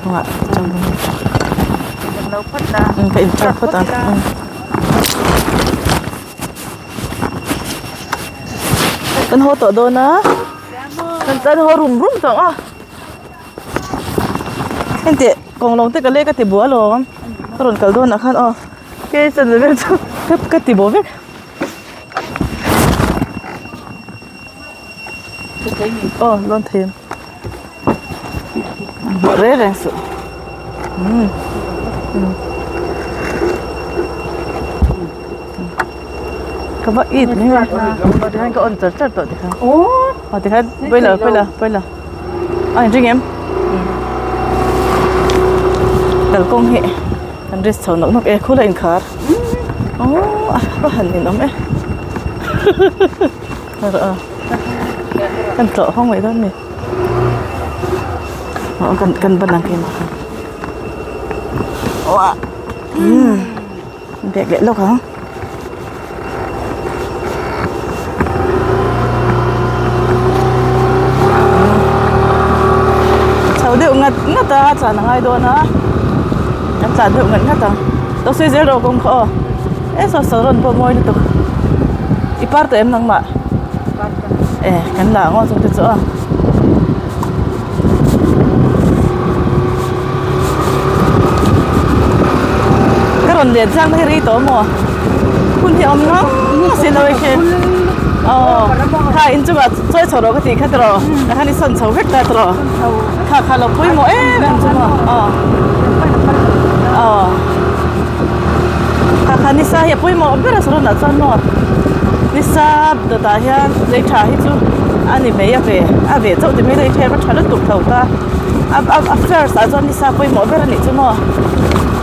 Hnungah ka in charge phawt ang. Kan haw tawh dawn a kan tan haw rum rum tawh ang a hengteh kawng lawng te ka lei ka ti bual awm ka rawn kal dawn ah khan aw ke chan vel chu ka ti buai vek. Aw lawn thei ang hmuh reng reng suh umm ka va it mai a tikhan ka on char char tawh tikhan aw tikhan pawilo pawilo pawilo a inring em kalkawng hi kan risk chho nawk nawk e khula inkhar aw a va han ninawm e. Kan tlawh hawng mai dawn a ni aw kan kan ban ang keimah khan uah umm bag leh lawk ang chho deuh ngat ngat a tlan a ngai dawn a kan tlan deuh ngat ngat ang lo sawi zel rawh kawng kha aw e saw saw rawn pawh mawi lutuk. I par tawh em nangmah? E kan la ang aw chungte chu aw. Ka rawn let zang hi rei tawh maw? Hun hi awm ngam si lo e khi. Aw kha in chungah chawi chho rawh ka tih kha tiraw? Ka khan i sawn chho vek ta tiraw? Kha kha lo pawimawh em em chu maw? Aw aw. Kha kha nisa hi a pawimawh ber a sawn ah chuan maw nisa dawtah hian lei tha hi chu a ni mai a ve a ve chauh ti mai lei tha hi a va tha lutuk tho ta a a a first ah chuan nisa pawimawh ber a nih chu maw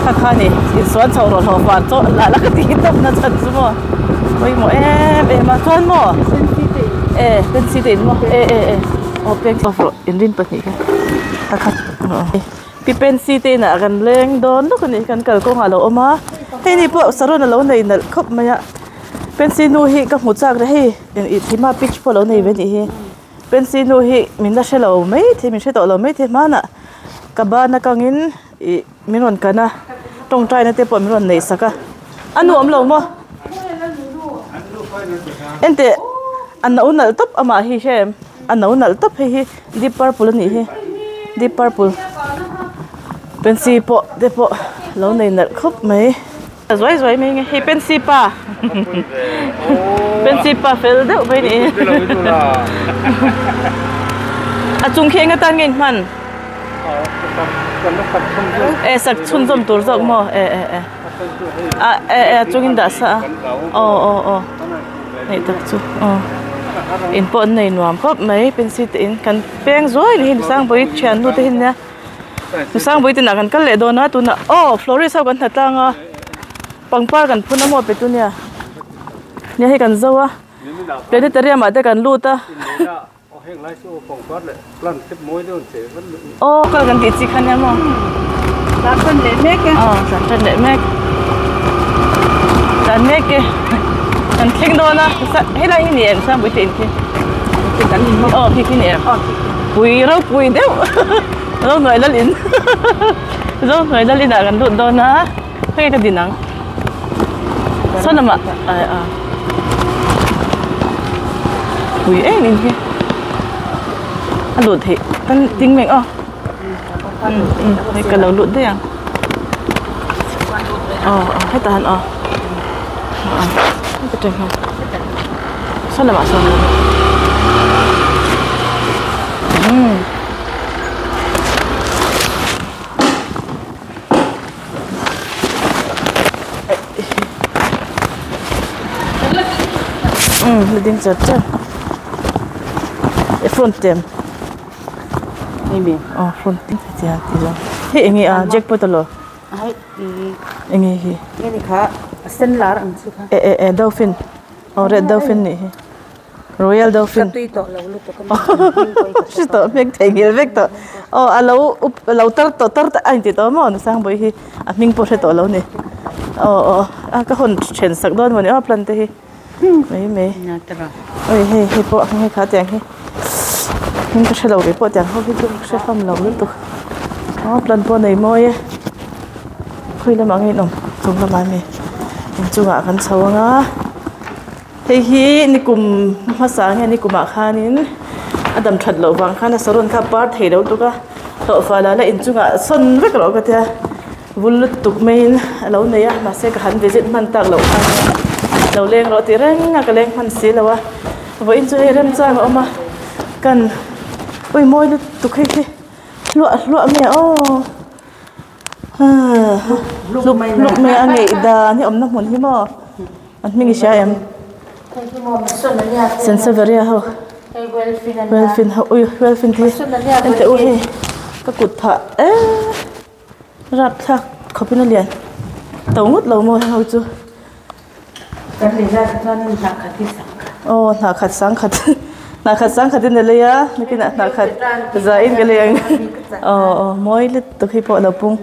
kha kha ni insuan chho rawh hlawh fan chaw lah la ka tih tawp na chhan chu maw pawimawh em em a chuan maw e pencil te in maw e e e aw peng rawh inrin pahnih kha kha kha. Pi Pensi te inah kan leng dawn lawk a ni kan kalkawng ah a lo awm a hei ni pawh saron a lo nei nalh khawp mai a Pensi nu hi ka hmu chak rih hei ih thima pitch pawh a lo nei ve a nih hi Pensi nu hi min la hre lo mai thei min hre tawh lo mai thei hmanah ka ban atangin ih min rawn kan a tawngtai na te pawh min rawn neih sak a a nuam lo maw enteh a no nalh tawp amah hi hre em a no nalh tawp hei hi deep purple a nih hi deep purple pencil pawh te pawh lo nei nalh khawp mai a zuai zuai mai nge hei pencil pa pencil pa fel deuh mai a ni a chung khi eng atan nge in hman e sak chhunzawm tur zawk maw e e e a e e a chungin dah sa a aw aw aw hei tak chu aw in pawh an nei nuam khawp mai pencil te in kan peng zuai ni hi Sangbawi thiannu te hi nia Sangbawi te inah kan kal leh dawn a tunah aw florist ho kan hna tlang a pangpar kan phun a maw petunia nia hei kan zo a planetarium ah te kan lut a. Aw kal kan tih chi kha nia maw Tlan tan leh mek e. Aw tlan tan leh mek. Tlan mek e. Kan thleng dawn a helai hi ni em Sangpui te in khi. Aw khi khi ni em. Pui ropui deuh Zohnuai lal in Zohnuai lal inah kan lut dawn a khawnge ka din ang saw lamah a pui em em hi a lut theih kan ding mek aw hei ka lo lut daih ang aw aw hetah hian aw aw heta tang hian saw lamah sawn umm. Umm la ding char char e front tem aw front tem hetiang a ti lo hei eng nge a jackpot alaw eng nge hi e e e dolphin aw red dolphin nih hi. Royal Dolphin hre tawh hming theihnghilh vek tawh aw a lo up a lo tar tawh tar a inti tawh maw Nusangbawi hi a hming pawh hre tawh lo ni aw aw a ka hawn then sak dawn mawni aw plant te hi mai mai oi hei hei pawh hei kha tiang hi hming ka hre lo ve pawh tiang ho hi chu ka hre fam lo lutuk. Aw plan pawh a nei mawi e khawi lamah nge in awm chung lamah a mi inchungah kan chho ang a hei hi nikum hmasa nge nikumah khanin a dam that loh vang khan a saron kha a par thei lo tuk a hlawhfa la la inchungah sawn vek rawh ka tia vul lutuk maiin a lo nei a mahse ka han visit hman tak loh khan lo leng rawh tih reng a ka leng hman si lo a vawiin chu hei remchang a awm a kan ui mawi lutuk hei hi. Hluah hluah mai a aw hluk hluk mai a ngeih dan hi awmna hmun hi maw an hming i hria em Sansevieria ho welfin ho ui welfin te hi en teh u hei ka kut phah eee rapthlak khawpin a lian to ngawt lo maw heng ho chu. Aw hnah khat sang khat hnah khat sang khat in a lei a nakinah hnah khat za in ka lei ang aw aw mawi lutuk hi pawh a lo pung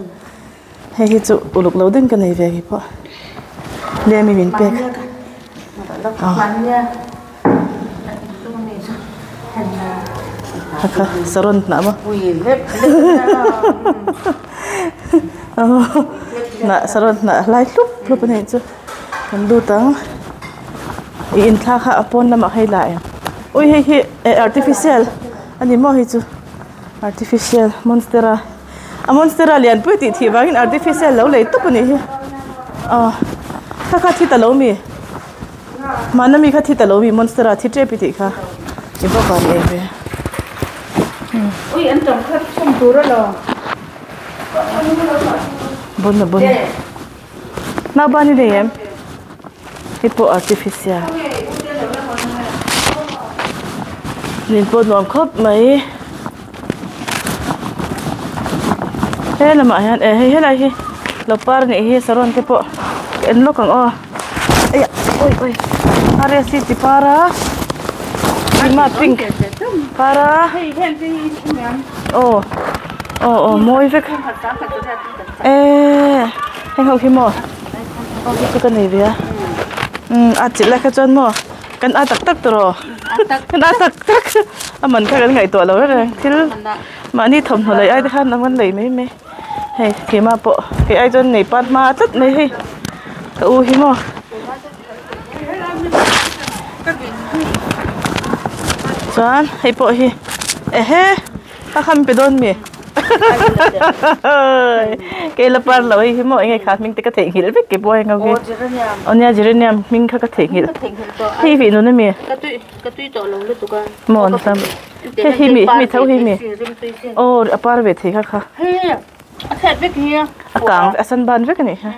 hei hi chu uluk lo deuhin ka nei ve kei pawh lem in min pek aw kha saron hnah maw hnah saron hnah hlai hlup hlup a nih chu. Kan lut ang ih inthlak kha a pawn lamah hei la em ui hei hi eh artificial a ni maw hei chu artificial monstera a monstera lian pui tih thih vangin artificial lo lei tawp a nih hi aw kha kha thi ta lo mi mahna mi kha thi ta lo mi monstera thi tep i tih kha i va van ei ve. Ui an tam khat chhawm tur alawm. Bon a bon. Nauban i nei em? Hei pawh artificial. Nin pawh nuam khawp mai. He lamah hian eh hei helai hi lo par nih hi saron te pawh ka en lawk ang aw. Eiah ui ui arsi chi par a lima pink par a aw aw aw mawi vek. Eee heng ho hi maw chu ka nei ve a umm a chilh lai kha chuan maw kan a tak tak tawh kan a tak tak a man kha kan ngaihtuah lo reng reng thil mahni thawmhnaw lei ai te khan an lei mai mai hei keimah pawh kei ai chuan nei pat hma tlat mai hei ka u hi maw chuan hei pawh hi ehe. Ka kham pe dawn mi? Kei la par lo hei hi maw enge kha hming te ka theihnghilh vek ke pawh a englo hi. Aw nia geranium hming kha ka theihnghilh. Hei vih nun ami? Maw an tam. Hei hi mi mi tho hi mi. Aw a par ve thei kha kha. A kang a san ban vek a nih kha.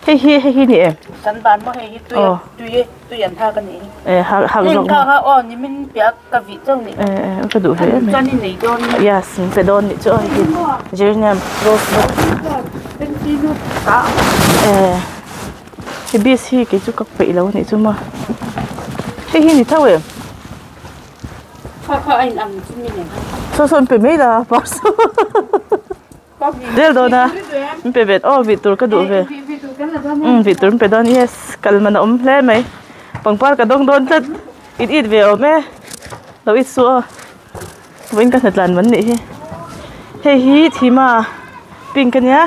Hei hi hei hi ni em? San ban maw hei hi tui tui tui an hak a nih hi. Eh hak hak zawk. Heng kha kha aw nimin piah ka vih chauh nih. Eh eh ka duh ve em. Chuan i nei dawn nia. Yes min pe dawn nih chu aw hei hi geranium rose bawk. Eh hei bis hi kei chu ka peih lo a nih chu maw. Hei hi ni tho em? Kha kha a in ang chu mi nen. Saw saw an pe mai la parcel. Zel dawn a min pe ve aw vih tur ka duh ve umm vih tur min pe dawn yes kal man a awm hle mai pangpar ka dawng dawn tlat it it ve awm e lo it suh aw vawiin ka hnatlan man nih hi hei hi thima pink ania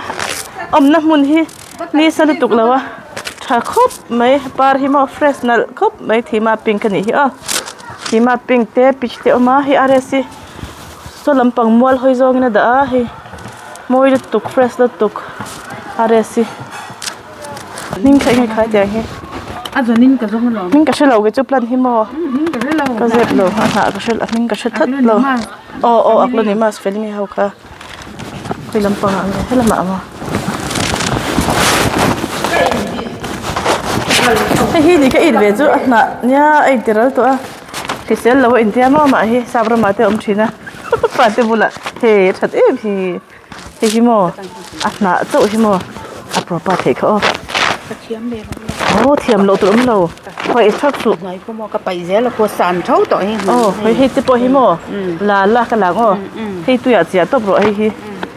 awmna hmun hi nisa lutuk lo a tha khawp mai par hi maw fresh nalh khawp mai thima pink anih hi aw thima pink te peach te a awm a hei rsa Saw lampang mual hawi zawngin a dah a hei mawi lutuk fresh lutuk a rest hi hming kha enge khai tiang hi a zawnin ka zawng alawm hming ka hrelo kei chu plant hi maw hming ka hrelo ka zep lo a hnah ka hre a hming ka hre tlat lo aw aw aglonimas felmi ho kha khawi lampang ah nge helamah maw hei hi ni ka it ve chu a hnah nia a inti ral tawh a. Hrisel lo a intia maw mah hi sap ramah te a awm thin a pa te bulah hei a that em hi hei hi maw a hnah chauh hi maw a proper theih kha aw aw thiam loh tur awm lo paih thak suh aw hei hei te pawh hi maw la la ka lang aw hei tuiah chiah tawp rawh hei hi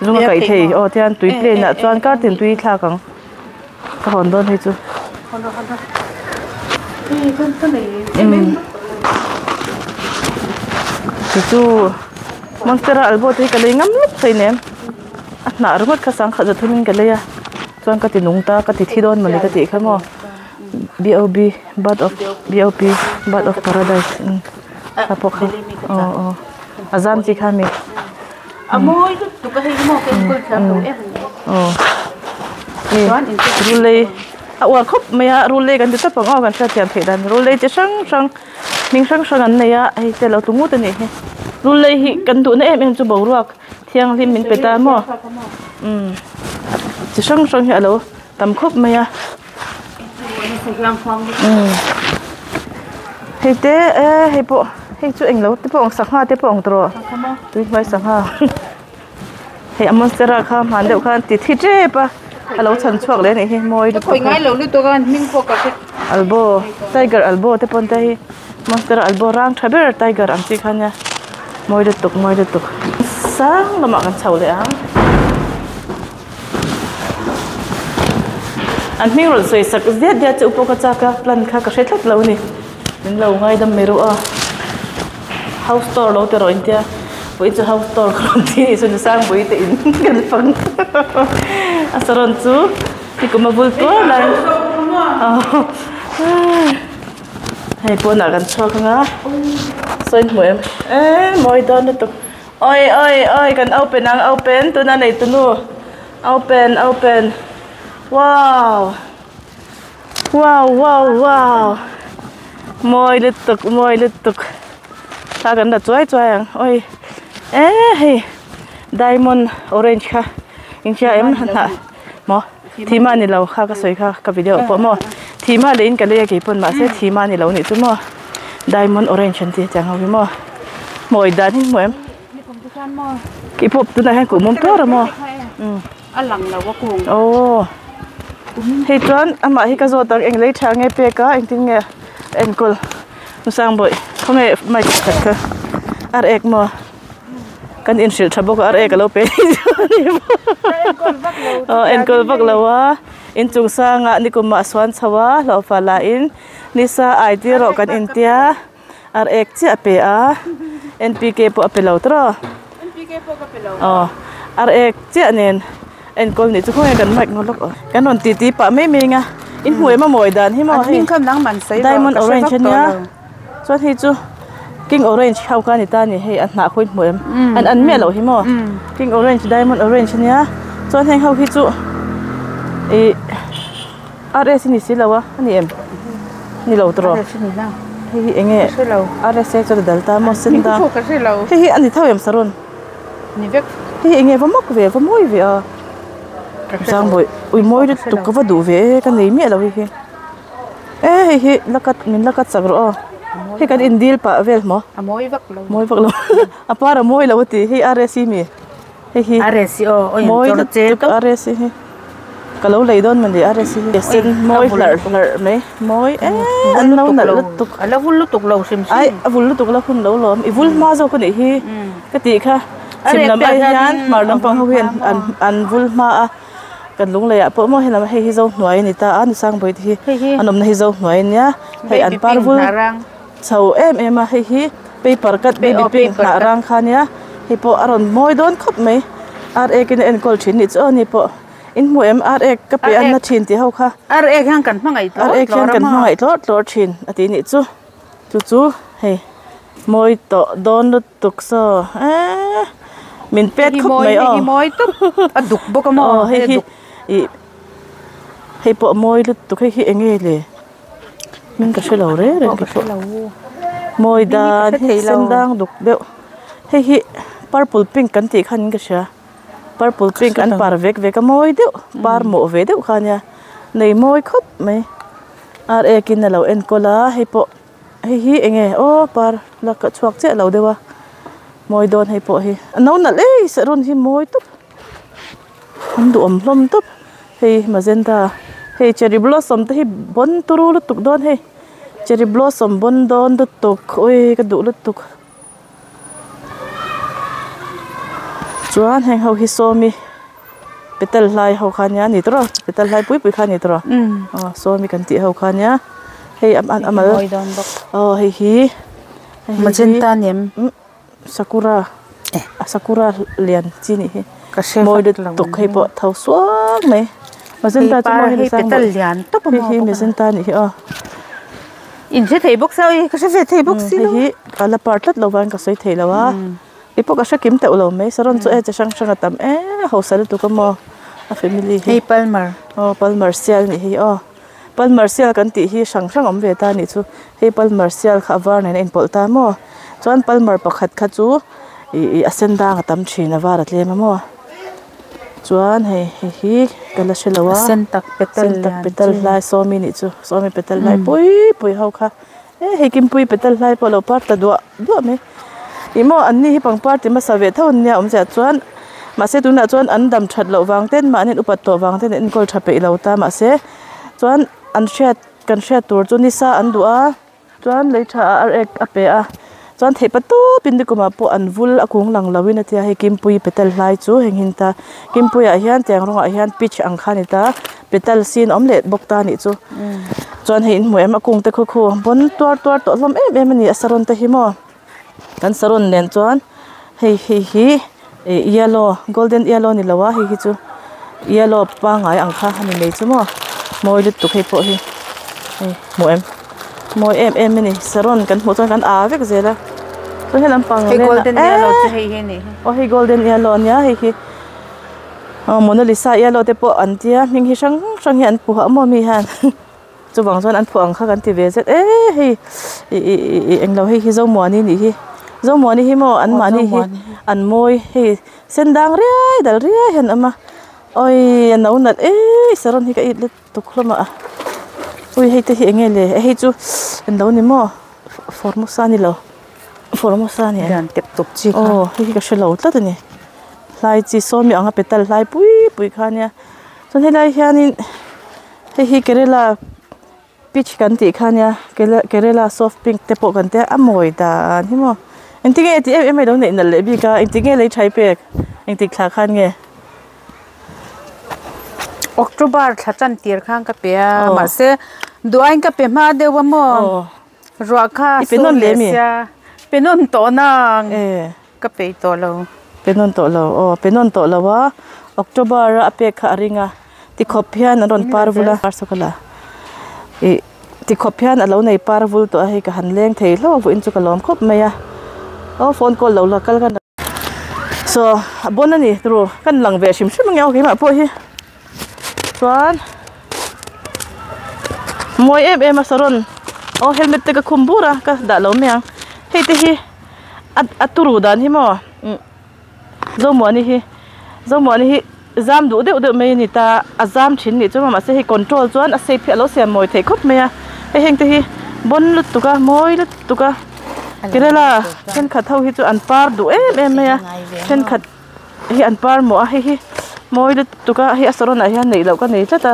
zung a kaih thei aw tihian tui plane ah chuan kar tin tui thlak ang. Ka hawn dawn hei chu. Chu chu monstera albo te hi ka lei ngam lup thei nem. A hnah ringawt kha sangkhat za thumin ka lei a chuan ka ti nung ta ka ti thi dawn mawni ka tih kha maw B_O_B bird of B_O_P bird of paradise kha pawh kha aw aw a zam chi kha mi aw hei rul lei a uar khawp mai a rul lei kan ti tawp ang aw kan hriat thiam theih dan rul lei chi hrang hrang hming hrang hrang an nei a hei te lo tum ngut a nih hi rul lei hi kan duhna em em chu boruak. Thianghlim min pe ta maw? Umm chi hrang hrang hi a lo tam khawp mai a. Umm hei te e hei pawh hei chu englo te pawh ang sangha te pawh ang tawh tui hnuai sangha hei a monstera kha hman deuh khan ti thi tep a a lo chhan chhuak leh a nih hi mawi lutuk a albo tiger albo te pawn te hi. Monster albo rang tha ber tiger ang chi kha nia mawi lutuk mawi lutuk sang lamah kan chho leh ang an hming rawn sawi sak ziat ziat chu pawh ka chak a plan kha ka hre tlat lo a ni min lo ngaidam mai rawh a house tour lo ti rawh intia vawiin chu house tour ka rawn ti anih chuan Sangpuii te in kan fang a saron chu nikum a bul tuar lai Hei pawnah kan chhuak ang a sawi hmuh em eee mawi dawn lutuk awi awi awi kan open ang open tuna nei tunu open open wow wow wow wow mawi lutuk mawi lutuk thla kan la chuai chuai ang awi eee hei diamond orange kha inhria em hnah maw. Thima ni lo kha ka sawi kha ka video ah pawh maw thima leh in ka lei a kei pawn mahse thima ni lo nih chu maw diamond orange an ti chiang ho hi maw hmawi dan hi hmu em kei pawh tunah hian kuh mawm tur a maw aw hei chuan amah hi ka zawt ang eng lei tha nge pek a engtin nge enkawl Nusangbawih khawnge mic pakhat kha ar ek maw. Kan inhrilh tha bawk a ar ek alo pe aw enkawl vak lo a inchung sangah nikumah a suan chho a hlauhfa lahin nisa ai tir rawh kan intia ar ek chiah a pe a N_P_K pawh a pe lo tawrh aw ar ek chiah nen enkawl nih chu khawnge kan mic ngawt lawk aw kan rawn titi pah mai mai ang a inhmuh em a mawi dan hi maw hei diamond orange ania. Chuan hei chu king orange ho kha a ni ta a ni hei a hnah khawi hmuh em an an miah loh hi maw king orange diamond orange ania chuan heng ho hi chu ih RS a ni si lo a a ni em ni lo tawh hei hi eng nge RS a chuan a dal ta maw sen dang hei hi a ni tho em saron hei hi eng nge va mak ve va mawi ve a Zangbawi ui mawi lutuk ka va duh ve e ka nei miah lo hei hi. E hei hi la cut min la cut chak rawh aw hei kan in dil pah vel maw a mawi vak lo mawi vak lo a par a mawi lo a ti hei RSC mi hei hi RSC aw aw mawi lutuk RSC hi ka lo lei dawn mawni RSC hi sen mawi hlarh hlarh mai mawi em an lo nalh lutuk a la vul lutuk lo hrim hrim ai a vul lutuk la hun lo lawm i vul hma zawk a nih hi ka tih kha chhim lam ai hian hmar lampang ho hian an an vul hma a. Kan lung leiah pawh maw helam hei hi zo hnuai a ni ta a Nusangbawi te hi an awmna hi zo hnuai a nia hei an par vul chho em em a hei hi paper cut baby pink hnah rang kha ania hei pawh a rawn mawi dawn khawp mai ar ek in a enkawl thin nih chu aw ni pawh in hmu em ar ek ka pe an na thin tih ho kha ar ek hian kan hmangaih tlawr ar ek hian kan hmangaih tlawr tlawr thin a tih nih chu chu chu hei mawi tawh dawn lutuk. Tuk saw eee min pet khawp mai aw. Hei hi mawi tawp a duk bawk a maw hei hi ih hei pawh a mawi lutuk hei hi eng nge le hming ka hre lo reng reng ka pawh mawi dan hi sen dang duk deuh hei hi purple pink kan tih khan in ka hria purple pink an par vek vek a mawi deuh par mawh ve deuh kha ania nei mawi khawp mai ar ek in a lo enkawl a hei pawh. Hei hi eng nge aw par la ka chhuak chiah lo deuh a mawi dawn hei pawh hi a no nalh ei saron hi mawi tawp an duhawm hlawm tawp hei magenta hei cherry blossom te hi bawn turu lutuk dawn hei cherry blossom bawn dawn lutuk ui ka duh lutuk chuan heng ho hi sawmi. Petal hlai ho kha nia ni tawrh petal hlai pui pui kha ni tawrh aw sawmi kan tih ho kha nia hei a mal aw hei hi magenta a ni em sakura a sakura lian chi nih hi. Ka hre Mawi vak lo lutuk hei pawh tho suak mai. Hei Magenta chu par mawi hei sang petal lian tawp a hei maw hi bawk a. magenta nih hi aw. In hre thei bawk sa ui ka hre ve thei bawk si Hei lo. hi a la par tlat lo vang ka sawi thei lo a. Hei pawh ka hre kim teuh lo mai saron chu e chi hrang hrang a tam em hausa lutuk a maw a family hi. Hei palmer. Aw palmer sial nih hi aw. Palmer sial kan tih hi hrang hrang awm ve ta nih chu hei palmer sial kha a var nen a inpawlh ta maw chuan palmer pakhat kha chu ih ih a sen dang a tam thin a var a tlem a maw chuan hei hei hi ka la hre lo a A sen tak petal sen tak lian petal chi. hlai sawmi nih chu sawmi petal hlai pui pui ho kha e hei kimpui petal hlai pawh a lo par ta duah duah mai ih maw an ni hi pangpar ti hmasa ve tho an nia awmzia chuan mahse tunah chuan an dam that loh vang ten mahni an upat tawh vang ten an enkawl tha peih lo ta mahse chuan an hriat kan hriat tur chu nisa an duh a chuan lei tha ah ar ek a pe a chuan theih pa tawp in nikumah pawh an vul a kung lang lo in a tia hei kimpui petal hlai chu heng hin ta kimpui ah hian tiang rawngah hian peach ang kha a ni ta petal sin a awm leh bawk ta a nih chu chuan hei in hmu em a kung te khu khu bawn tuar tuar tawh hlawm em em a ni a saron te hi maw kan saron nen chuan hei hei hi ih yellow golden yellow ni lo a hei hi chu yellow pangai ang kha a ni mai chu maw mawi lutuk hei pawh hi hei hmu em mawi em em a ni saron kan hmuh chuan kan aa vek zel a chuan he lampang Hei velah golden yellow eee chu hei hi a nih hi. Aw hei golden yellow a nia hei hi aw monalisa yellow te pawh an tia hming hi hrang hrang hi an puh a maw mi hian. Chuvang chuan an phuah ang kha kan ti ve zet e hei ih ih ih ih englo hei hi Zomuani nih hi Zomuani hi maw an mahni hi an mawi hei sen dang riai dal riai hian an awm a awii a no nalh eii saron hi ka it lutuk hlawm a ui hei te hi eng nge le hei chu englo ni maw formosa ni lo formosa ni Lian tep tawp chi kha aw hei hi ka hrelo tlat a ni hlai chi sawmi anga petal hlai pui pui kha ania chuan helai hianin. Hei hi Kerala peach kan tih kha ania Kerala soft pink te pawh kan tia a mawi dan hi maw engtin nge tih em em a ilo neih nalh leh bik a engtin nge lei thai pek engtik thla khan nge. October thla tan tir khan ka pe a mahse duh aiin ka pe hma deuh a maw ruah kha i pe nawn leh mi pe nawn tawh nang ka peih tawh lo. Pe nawn tawh lo aw pe nawn tawh lo a October a a pek kha a ring a. Tikhawp hian an rawn par vul a sawkala ih tikhawp hian a lo nei par vul tawh a hei ka han leng thei hlauh a vawiin chu ka lawm khawp mai a aw phone call lo la kal ka saw a bawn a ni turu kan lang ve hrim hrim ang e aw keimah pawh hi chuan mawi em em a saron aw helmet te ka khum bur a ka dah lo mai ang hei te hi a a turu dan hi maw umm. Zomuani hi Zomuani hi zam duh deuh deuh mai a ni ta a zam thin nih chuan mahse hei control chuan a shape hi a lo siam mawi theih khawp mai a hei heng te hi bawn lutuk a mawi lutuk a Kerala thenkhat ho hi chu an par duh em em mai a thenkhat hi an par mawh a hei hi mawi lutuk a hei a saron ah hian neih loh ka nei tlat a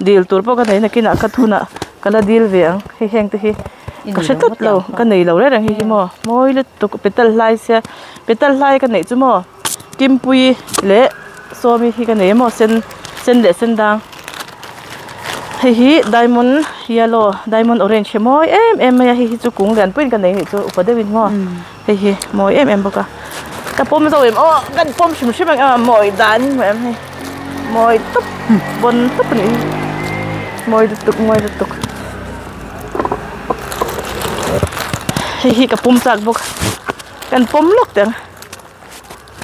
dil tur pawh ka nei nakinah ka thunah ka la dil ve ang hei heng te hi ka hre tlat lo ka nei lo reng reng hei hi maw mawi lutuk petal hlai sia. Petal hlai ka neih chu maw Kimpuii leh Sawmi hi ka nei a maw sen sen leh sen dang hei hi diamond yellow diamond orange hi mawi em em mai a hei hi chu kung lian puiin ka nei nih chu upa deuhin maw hei hi mawi em em bawk a ka pawm zo em aw kan pawm hrim hrim ang em mawi dan hi hmuh em hei mawi tawp bawn tawp a nih hi mawi lutuk mawi lutuk hei hi ka pawm chak bawk. Kan pawm lawk teh ang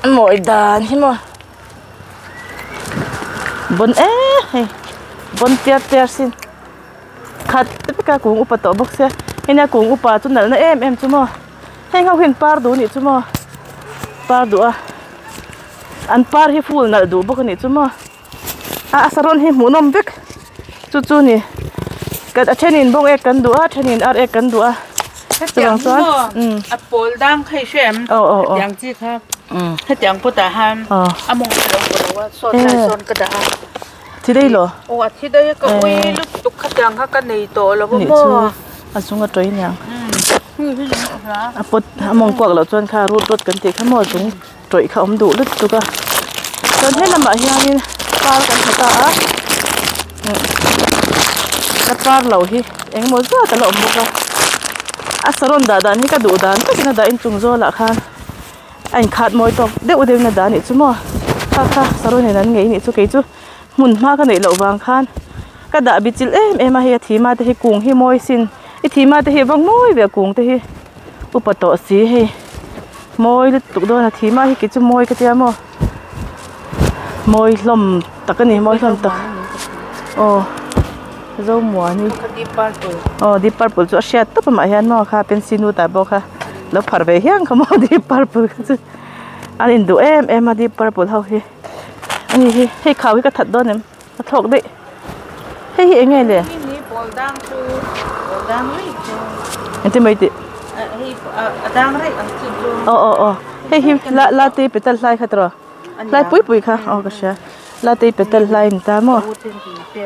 a mawi dan hi maw bawn em hei bawn tiar tiar sin khat te vek a kung upa tawh bawk sia hei nia kung upa chu nalh na em em chu maw heng ho hian par duh anih chu maw par duh a an par hi full nalh duh bawk anih chu maw a saron hi hmuhnawm vek chu chu ni a thenin bawng ek kan duh a a thenin ar ek kan duh a hetiang chu maw a pawl dang kha i hre em hetiang chi kha hetiang pawtah hian a mawng kha lo haw lo a sawn lai sawn ka dah a thi daih lo aw a thi daih a ka ui lutuk khatiang kha ka nei tawh lo a maw a chung a tawih aniang a pawt a mawng kuak loh chuan kha rut rut kan tih kha maw a chung. Tawih kha awm duh lutuk a chuan he lamah hianin par kan hmu ta a la par lo hi engemaw zat a la awm bawk a a saron dah dan hi ka duh dan takin a dah inchung zawlah khan a inkhat mawi tawk deuh deuhin a dah a nih chu maw. Kha kha saron in an ngei nih chu kei chu hmun hma ka neih loh vang khan ka dah bi chilh em em a hei a thima te hi kung hi mawi sin i thima te hi a va mawi ve a kung te hi upa tawh si hei mawi lutuk dawn a thima hi kei chu mawi ka tia maw mawi hlawm tak a ni mawi hlawm tak aw Zomuani aw deep purple chu a hriat tawp amah hian maw kha pencil nu tah pawh kha lo phar ve hiang kha maw deep purple kha chu an induh em em a deep purple ho hi ani hi hei khau hi ka that dawn em a thlawk daih hei hi eng nge le engtin mai tih aw aw aw hei hi la la te petal hlai kha tiraw hlai pui pui kha aw ka hria la te petal hlai a ni ta maw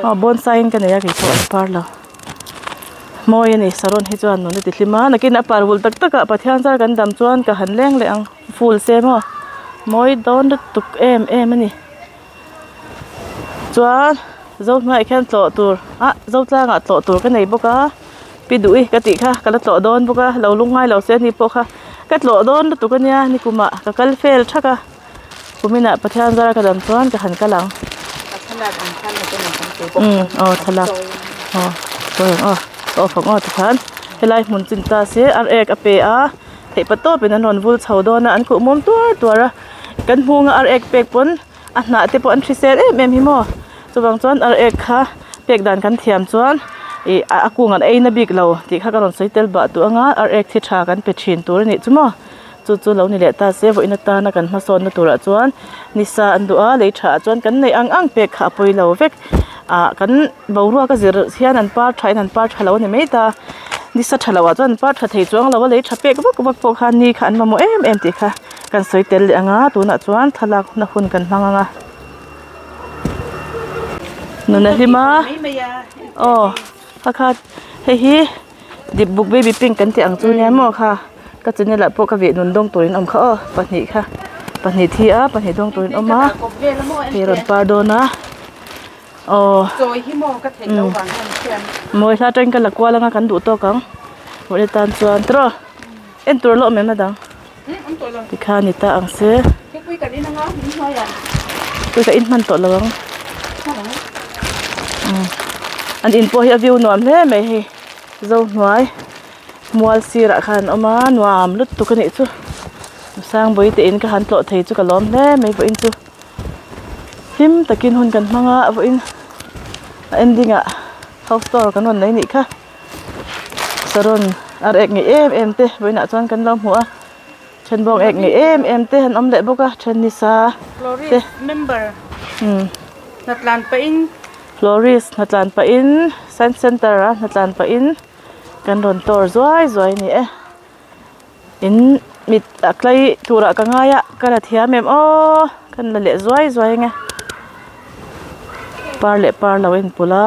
aw bonsai in ka nei a keipawh a par lo mawi a ni saron hi chuan nun a ti hlim a nakin a par bul tak tak ah Pathian zar kan dam chuan ka han leng leh ang ful se maw mawi dawn lutuk em em a ni. Chuan zo hnuaiah khian tlawh tur ah zo tlangah tlawh tur ka nei bawk a pi duh i ka tih kha ka la tlawh dawn bawk a lo lung ngai lo se ani pawh kha ka tlawh dawn lutuk ania nikumah ka kal fel thak a kuminah Pathian zara ka dam chuan ka han kal ang umm aw thlalak aw sawi ang aw ka off ang aw tikhan helai hmun chin ta se ar ek a pe a theihpa tawpin an rawn vul chho dawn a an khuh mum tuar tuar a kan hmunga ar ek pek pawn. A hnah te pawh an hrisel em em hi maw chuvang chuan ar ek kha pek dan kan thiam chuan ih a kung an ei na bik lo tih kha ka rawn sawi tel bah duh anga ar ek thi tha kan pe thin tur a nih chu maw chu chu lo ni leh ta se vawiin atana kan hmasawn na turah chuan nisa an duh a lei tha ah chuan kan neih ang ang pek kha a pawi lo vek ah kan boruak a zir hian an par tha in an par tha lo a ni mai ta nisa tha lo ah chuan an par tha thei chuang lo a lei tha pek vak vak pawh khan ni kha an mamawh em em tih kha. Kan sawi tel leh ang a tunah chuan thlalak na hun kan hmang ang a nun a hlim a aw kha kha hei hi dip buk baby pink kan tih ang chu nia maw kha ka channel ah pawh ka veh nun dawng turin a awm kha aw pahnih kha pahnih thi a pahnih dawng turin a awm a hei rawn par dawn a aw mawi hla atangin ka la kual anga kan duh tawk ang mawni tan chuan tiraw en tur a la awm em a dang. Tikhan ni ta ang se. Pui ka in hman tawh lo ang. An in pawh hi a view nuam hle mai hei. Zo hnuai mual sirah khan an awm a nuam lutuk a nih chu. Sangbawi te in ka han tlawh thei chu ka lawm hle mai vawiin chu. Hlim takin hun kan hmang a vawiin a ending ah house tour kan rawn nei nih kha. Saron ar ek ngei em em te vawiinah chuan kan lo hmu a then bawng ek ngei em em te an awm leh bawk a then nisa te Florist hnatlan pahin science center a hnatlan pahin kan rawn tour zuai zuai a ni e in mit a tlai turah ka ngai a ka la thiam em aw kan la leh zuai zuai ang e par leh par lo a inpawlh a.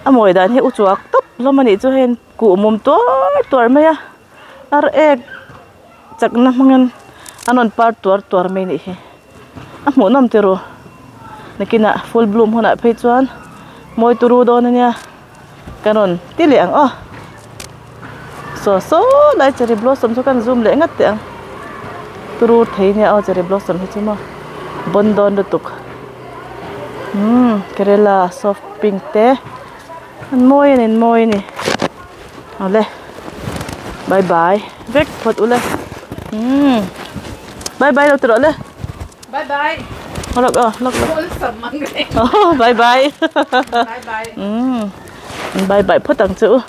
A mawi dan hi u chuak tawp hlawm a nih chu hei kuh mum tuar tuar mai a ar ek chakna hmangin an rawn par tuar tuar mai a nih hi a hmuhnawm tiraw nakinah full bloom hunah phei chuan mawi turu dawn a nia ka rawn ti leh ang aw saw saw lai cherry blossom chu kan zoom leh ngat teh ang turu thei nia aw cherry blossom hi chu maw bawn dawn lutuk. Umm kerela soft pink te an mawi a ni an mawi a ni awle bye bye vek phawt ule umm bye bye lo ti rawh le bye bye lawk aw lawk lawk bye bye bye bye umm bye bye phawt ang che u.